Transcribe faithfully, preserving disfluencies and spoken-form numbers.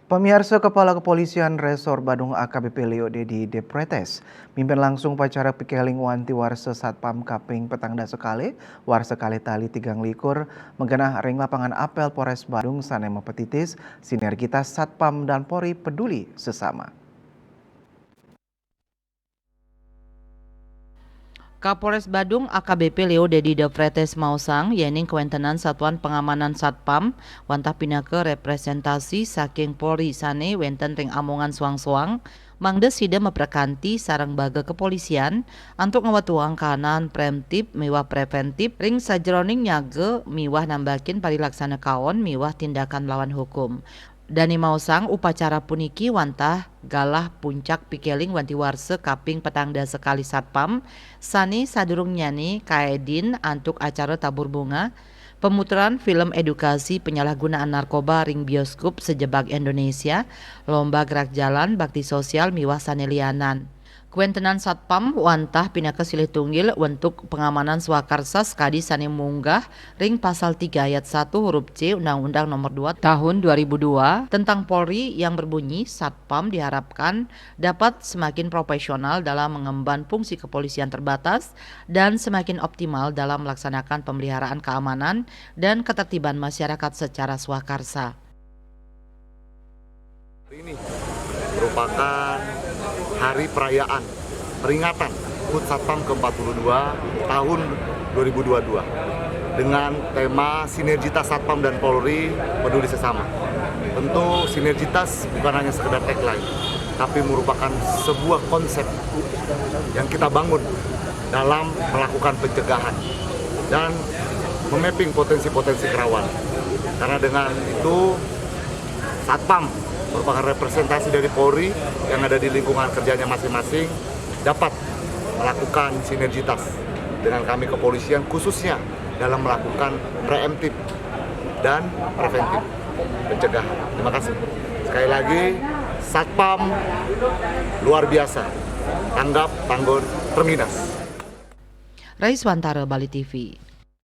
Pamiarsa, Kepala Kepolisian Resor Badung A K B P Leo Dedi Depretes mimpin langsung upacara pikeling wanti warsa Satpam kaping petang dasa kalih, warsa kalih tali tigang likur, magenah ring lapangan apel Polres Badung sane mapatitis sinergitas Satpam dan Polri peduli sesama. Kapolres Badung A K B P Leo Dedi Depretes maosang, yening kawentenan satuan pengamanan Satpam wantah pinaka representasi saking Polri sane wenten ring amongan soang-soang, mangda sida maprekanti sareng baga kepolisian antuk ngwetuang kahanan preemptif miwah preventif ring sajeroning nyaga miwah nambakin parilaksana kaon miwah tindakan melawan hukum. Dane maosang, upacara puniki wantah galah puncak pikeling wanti warsa kaping petang dasa kalih Satpam, sane sadurungnyane kaedin antuk acara tabur bunga, pemutaran film edukasi penyalahgunaan narkoba ring bioskop sejebag Indonesia, lomba gerak jalan, bakti sosial miwah sane lianan. Kawentenan Satpam wantah pinaka silih tunggil wentuk pengamanan swakarsa sakadi sane munggah ring Pasal tiga Ayat satu huruf C Undang-Undang Nomor dua Tahun dua ribu dua tentang Polri yang berbunyi, Satpam diharapkan dapat semakin profesional dalam mengemban fungsi kepolisian terbatas dan semakin optimal dalam melaksanakan pemeliharaan keamanan dan ketertiban masyarakat secara swakarsa. Hari ini merupakan hari perayaan peringatan HUT Satpam ke empat puluh dua tahun dua ribu dua puluh dua dengan tema Sinergitas Satpam dan Polri Peduli Sesama. Tentu sinergitas bukan hanya sekedar tagline, tapi merupakan sebuah konsep yang kita bangun dalam melakukan pencegahan dan memapping potensi-potensi kerawanan. Karena dengan itu, Satpam merupakan representasi dari Polri yang ada di lingkungan kerjanya masing-masing, dapat melakukan sinergitas dengan kami kepolisian, khususnya dalam melakukan preemptif dan preventif, pencegahan. Terima kasih. Sekali lagi, Satpam luar biasa. Tanggap, tanggung, terminas. Rais Wantara, Bali T V.